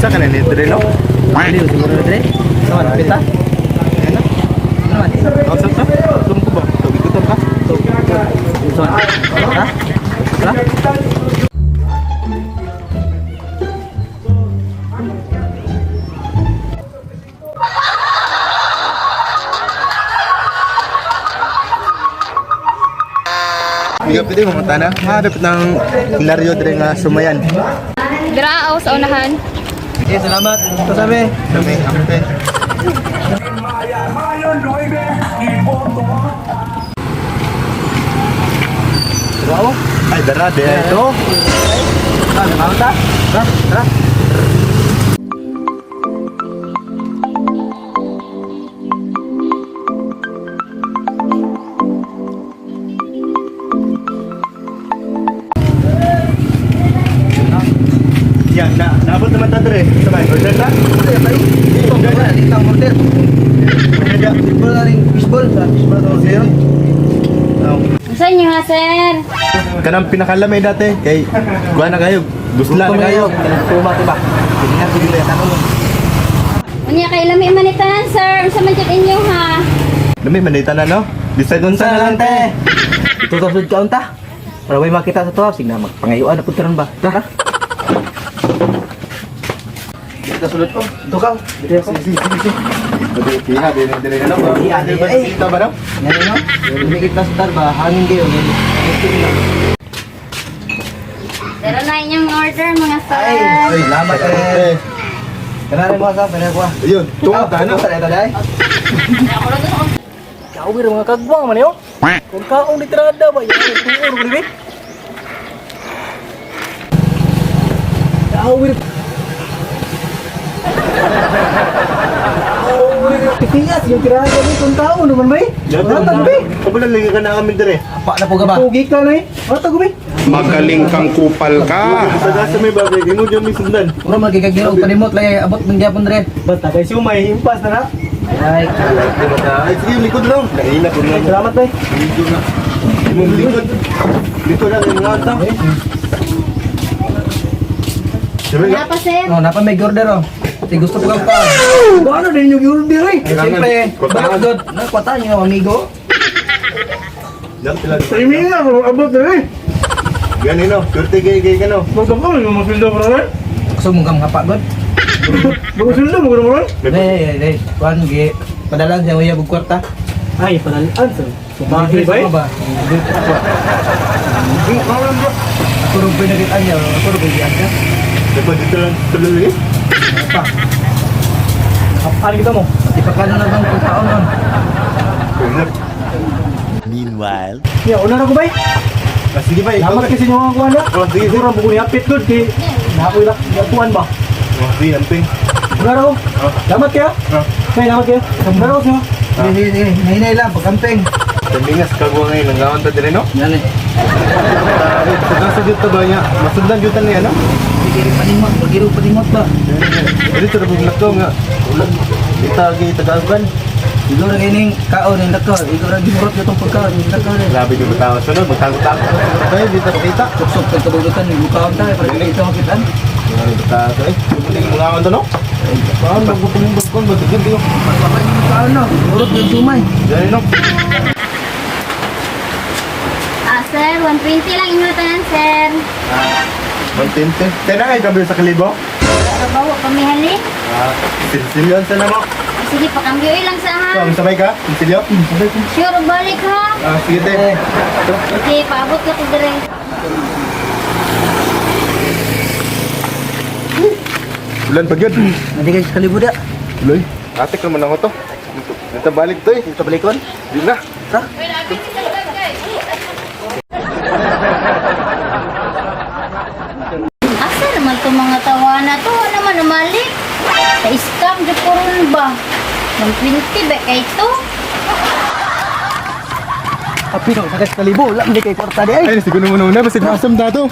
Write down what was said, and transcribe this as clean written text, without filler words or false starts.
Sa ka na ni Dre, no? Dili siguro na dire. Sama na pita. Ano? Ano man? Oh, sa sa? Gutom ko ba? Tubig gutom ka? So, ha? Ha? Hindi pwede mamunta na. Ha, dapat ng Hilario Dre nga sumayan. Dira sa unahan. Okay, salamat. Ito sabi. Kami, ampin. Wow. Ay, dara, de ito. Ah, nakaunta? Tara, tara. Yan, na, naabot naman ta Dre. Sabay, order ta? Dito, wala, dito ang order. Order ka. Fishball na rin, fishball. Sa fishball to. Zero. Oh. Unsa inyo ha, sir? Kanang pinakalamay dati kay kuha na kayo. Busla na kayo. Tuma, diba? Sige nga, sige na, tanong mo. Unya kay lami man ni tanan, sir. Unsa man jud inyo ha? Lami man na no. Bisag unsa na lang te. Ito to sud kaunta. Para may makita sa tuwa, sige na magpangayuan na punta ron ba? Tara. Dito sulod ko. Dito ka. Dito ako. Sige, sige, sige. Pwede kina dire dire na no. Iya, Dire ba eh. kita ba no? Yan no? Lumikit na sa tar ba? Hangin kayo. Dara na inyong order, mga sir. Ay, salamat eh. Kanari mo sa kanari ko. Ayun, tungo ta no. Tara tara. Kawir mga kagwang man yo. Kung kaong litrada ba yan tuor mo ni. Kawir. Kawir titias yung tirada ni kung tao naman bay. Matag bay. Kabulan lagi ka na kami dire. Apa na po ka ba? Pugi ka na eh. Matag bay. Magaling kang kupal ka. Sa sa may bagay, imo jud mi sundan. Uro magigagiro panimot lay abot ng gyapon dre. Basta kay sumay impas na na. Ay, Ay, sige, likod lang. Nahina ko na. Salamat bay. Medyo na. Imo likod. Dito lang yung mga ta. Sabi Wala pa, sir. no, napa may order oh. Si gusto ko pa. Ano din yung order eh. Siyempre, balak god. Na kwata niyo amigo. Yan sila. Timing na abot na eh. Ganun no, kurte gay gay kano. Magkakaroon yung mga sweldo bro. Gusto mong kang hapa god. Bago sweldo mo bro. Hey, hey, hey. Kuan gi padalan siya uya bug kwarta. Ay, panalaan sir. Bakit bay? Ba? Ako rin pinakitaan niya, ako rin pinakitaan niya. Dapat dito lang tuloy lagi. Pa, Ano kita mo? pati pa kano na bang pagkaon nun? Meanwhile. Ya, una na ko bay. Ah, sige ba, ikaw Salamat ba? kasi nyo ang kuwan na. Oh, sige, sige. Siguro ang buko ni Apit doon kay Nakoy lang, gatuan ba? Oh, sige, amping. Una na ko. Salamat kaya. Oh. Kaya salamat kaya. Una na ko siya. Sige, sige, sige. Hinay lang, pagkamping. Tamingas kagwa ngayon, ang gawan ta dire no? Yan eh. Sa sa dito ba niya? Masundan jutan niya no? Bagiro panimot, bagiro panimot ba? Dito ra buglat ko nga. Dito gi tagagan. Igor ang ining kaon, yung lakaw. Igor ang gimurot na itong pagkaon, yung lakaw rin. Grabe yung tao sunod, magtago-tago. Tayo dito pakita. Suksok, pagkabugutan, yung mukhaon tayo, para kita makitaan. Grabe tao eh. Tumuling mga kaon to no? Paano magpupulong bagkon magiging diyo. Pagpapan yung mukhaon no, gimurot yung sumay. Dali no. Ah, sir, 120 lang inyo tanan, sir. Kontente. Tena kay gabi sa kalibo. Trabaho kami hali. Ah, silsilyon sa namo. Sige, pakambyo lang sa ha. So, sabay ka? Silsilyo? Sure, balik ha. Ah, sige te. Okay, paabot ka ko dire. Ulan pag yun. Nanti kayo sa kalibuda. Uloy. Atik naman ako to. Nanta balik to eh. Ito balikon. Di na. Tara. Asa naman to mga tawana to? Wala naman umalik. Sa scam di ko ron ba? 120 ba kay to? Api no, sagas kalibo, wala hindi kay kwarta di ay. Ay, siguro mo na una. Basta nasam na to.